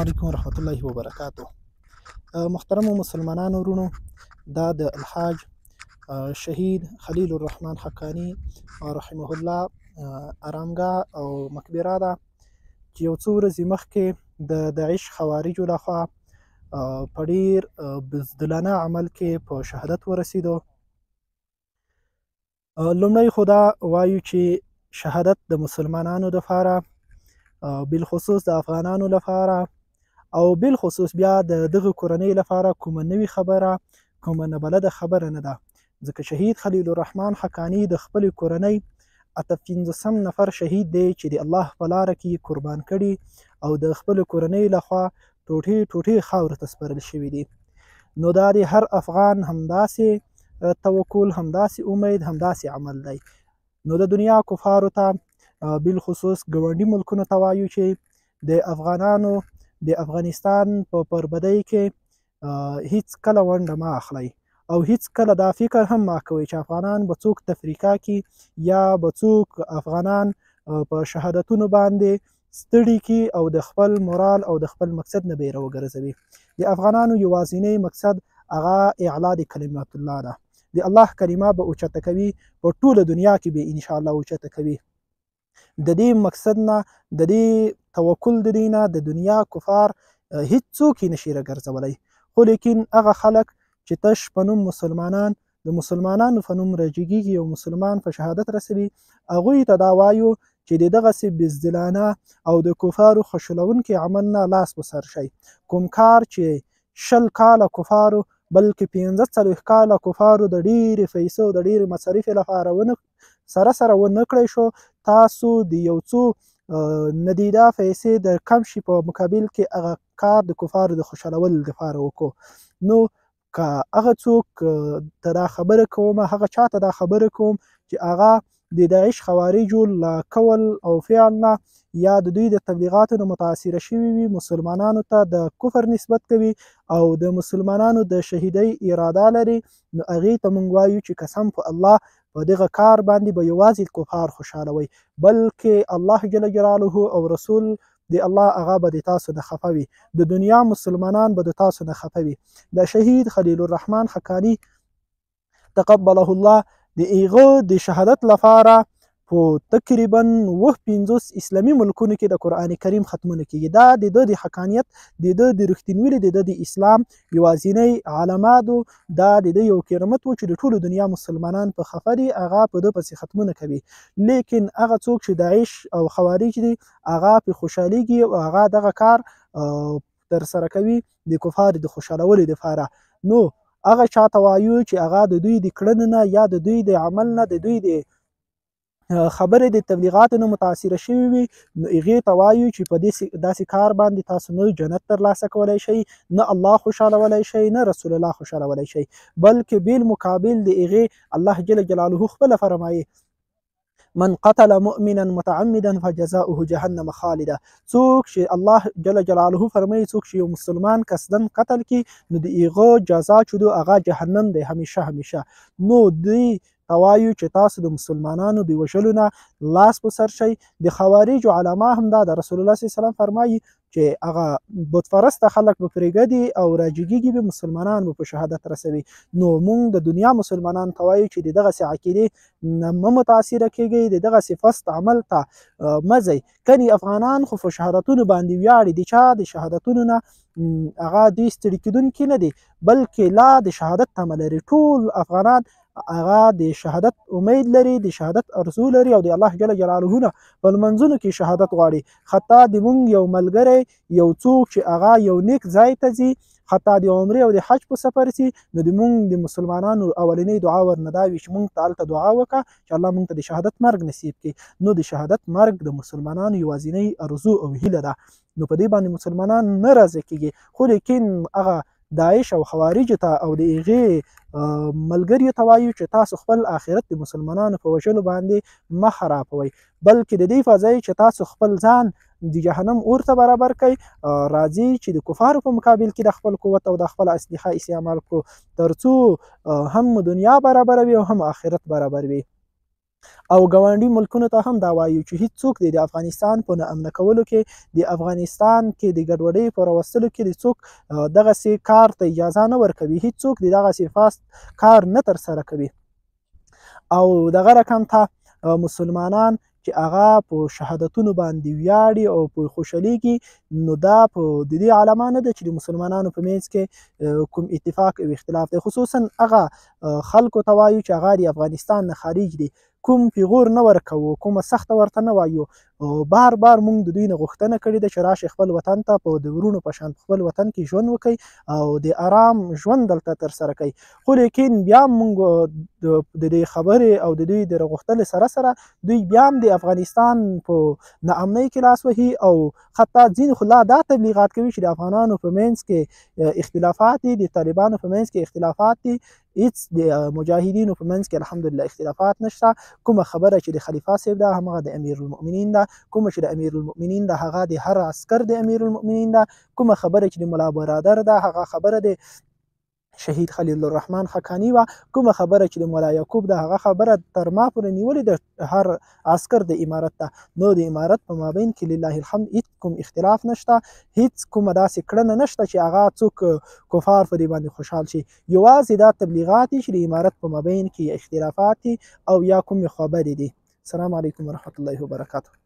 علیکم ورحمت الله وبرکاته. محترمو مسلمانانو ورونو، دا د الحاج شهید خلیل الرحمن حقانی رحمه الله آرامګاه او مقبره ده چې یو څو ورځې مخکې د داعش خوارجو لخوا په ډیر بزدلانه عمل کې په شهادت ورسېدو. لومړی خو دا وایو چې شهادت د مسلمانانو دپاره، بالخصوص د افغانانو لپاره، او بالخصوص بیا د دغه کورنۍ لپاره کومه نوې خبره، کومه نابلده خبره نه ده، ځکه شهید خلیل الرحمن حقاني د خپلې کورنۍ 58 نفر شهید دی چې د الله په لاره کې قربان کړي او د خپلې کورنۍ لخوا ټوټې ټوټې خاورو ته سپارل شوي دي. نو دا د هر افغان همداسې توکل، همداسې امید، همداسې عمل دی. نو د دنیا کفارو ته، بالخصوص ګاونډي ملکونو ته وایو چې د افغانانو د افغانستان په پربدۍ کې هیڅ کله ونډه مه اخلئ او هیڅ کله دا فکر هم مه کوئ چې افغانان به څوک تفریقه کي یا به څوک افغانان په شهادتونو باندې ستړي کي او د خپل مورال او د خپل مقصد نه به یې راوګرځوي. د افغانانو یوازینی مقصد هغه اعلا د کلمات الله ده. د الله کلمه به اوچته کوي، په ټوله دنیا کې به انشاءالله اوچته کوي. د دې مقصد نه، د دې توکل د دې نه د دنیا کفار هیڅوک یې نشي راګرځولی. خو لیکن هغه خلک چې تش په نوم مسلمانان، د مسلمانانو په نوم راجګېږي او مسلمان په شهادت رسوي، هغوی ته دا وایو چې د دغسې بزدلانه او د کفارو خشولونکي عمل نه لاس په سر شئ. کوم کار چې 20 کاله کفارو، بلکې 45 کاله کفارو د ډېرې پیسو د ډېرې مصارفې لپاره سره سره ونه کړی شو، تاسو د یو څو ندیده پیسې د کم شي په مقابل کې هغه کار د کفارو د خوشحالولو لپاره وکړو. نو که هغه څوک ته دا خبره کوم، هغه چا ته دا خبره کوم چې هغه د داعش خوارجو له قول او فعل نه یا د دوی د تبلیغاتو نه متاثره شوي وي، مسلمانانو ته د کفر نسبت کوي او د مسلمانانو د شهیدۍ اراده لري، نو هغې ته موږ وایو چې قسم په الله په دغه کار باندې به یوازې کفار خوشحالوئ، بلکې الله جل جلاله او رسول د الله هغه به د تاسو نه خفه وي، د دنیا مسلمانان به د تاسو نه خفه وي. د شهید خلیل الرحمن حقاني تقبله الله د هغه د شهادت لپاره په تقریبا 57 اسلامي ملکونو کې د قرآن کریم ختمونه کیږي. دا د ده د حقانیت، د ده د رښتینولي، د ده د اسلام یوازینی علامات و. دا د ده یو کرامت و چې د ټولو دنیا مسلمانان په خفه دي، هغه په ده پسې ختمونه کوي. لیکن هغه څوک چې داعش او خوارج دي هغه په خوشحالېږي او هغه دغه کار ترسره کوي د کفارو د خوشحالولو دپاره. نو هغه چا ته وایو چې هغه د دوی د کړنو نه یا د دوی د عمل نه، د دوی د خبرې د تبلیغاتو نه متاثره شوي وي، نو هغې ته وایو چې په داسې کار باندې تاسو نه جنت ترلاسه کولی شئ، نه الله خوشحالولی شئ، نه رسول الله خوشحالولی شئ، بلکې بالمقابل د هغې الله جل جلاله خپله فرمایي من قتل مؤمنا متعمدا فجزاؤه جهنم خالدا. څوک چې الله جل جلاله فرمایي څوک چې یو مسلمان قصداً قتل کړي نو د هغه جزا چې دو هغه جهنم دی همیشه همیشه. نو دوی ته وایو چې تاسو د مسلمانانو د وژلو نه لاس په سر شئ. د خوارجو علما هم دا د رسول الله صلی الله علیه وسلم فرمایي چې هغه بتپرسته خلک به پرېږدي او راجګېږي به، مسلمانان به په شهادت رسوي. نو موږ د دنیا مسلمانان ته وایو چې د دغسې عقیدې نه مه متاثره کېږئ، د دغسې فسد عمل ته مه ځئ. کني افغانان خو په شهادتونو باندې ویاړي، د چا د شهادتونو نه هغه دوی ستړي کېدونکي نه دي، بلکې لا د شهادت تمه لري. ټول افغانان هغه د شهادت امید لري، د شهادت ارزو لري او د الله جل جلاله نه په لمانځونو کې شهادت غواړي. حتی د مونږ یو ملګری، یو څوک چې هغه یو نیک ځای ته ځي، حتی د عمرې او د حج په سفر ځي، نو د مونږ د مسلمانانو اولنۍ دعا ورنه دا وي چې مونږ ته هلته دعا وکړه چې الله مونږ ته د شهادت مرګ نصیب کړي. نو د شهادت مرګ د مسلمانانو یوازینۍ ارزو او هیله ده. نو په دې باندې مسلمانان نه راضي کېږي. خو لیکن هغه داعش او خوارج ته او د هغې ملګریو ته وایو چې تاسو خپل آخرت د مسلمانانو په وژلو باندې مه خرابوئ، بلکې د دې په ځای چې تاسو خپل ځان د جهنم اور ته برابر کړئ، راځئ چې د کفارو په مقابل کې د خپل قوت او د خپل اسلحه استعمال کړو، تر څو هم دنیا برابره وي او هم آخرت برابر وي. او ګاونډي ملکونو ته هم دا وایو چې هیڅوک د افغانستان په ناامنه کولو کې، د افغانستان کې د ګډوډۍ په راوستلو کې د څوک دغسې کار ته اجازه نه ورکوي، هیڅوک د دغسې فاست کار نه ترسره کوي. او دغه رقم ته مسلمانان چې هغه په شهادتونو باندې ویاړي او په خوشحالېږي، نو دا په د دې علامه نه ده چې د مسلمانانو په منځ کې کوم اتفاق او اختلاف دی. خصوصا هغه خلکو ته وایو چې هغه د افغانستان نه خارج دي، کوم پیغور نه ورکوو، کومه سخته ورته نه وایو. بار بار مونږ د دوی نه غوښتنه کړې ده چې راشي خپل وطن ته، په د وروڼو په شان په خپل وطن کې ژوند وکړي او د آرام ژوند دلته ترسره کړي. خو لیکن بیا مونږ د دې خبرې او د دوی د راغوښتلې سره سره دوی بیا هم د افغانستان په ناامنۍ کې لاس وهي او حتی ځینې خو لا دا تبلیغات کوي چې د افغانانو په منځ کې اختلافات دي، د طالبانو په منځ کې اختلافات دي. هیڅ د مجاهدینو په منځ کې الحمدلله اختلافات نشته. کومه خبره چې د خلیفه صاحب ده همغه د امیرالمؤمنین ده، کومه چې د امیرالمؤمنین ده هغه د هر عسکر د امیرالمؤمنین ده، کومه خبره چې د ملا برادر ده هغه خبره د شهید خلیل الرحمن حقاني وه، کومه خبره چې د ملا یعقوب ده هغه خبره تر ما پورې نیولې د هر عسکر د امارت ده. نو د امارت په مابین کې لله الحمد هیڅ کوم اختلاف نشته، هیڅ کومه داسې کړنه نشته چې هغه څوک کفار په دې باندې خوشحال شي. یوازې دا تبلیغات دي چې د امارت په مابین کې اختلافات دي او یا کومې خبرې دي. السلام علیکم ورحمت الله وبرکاته.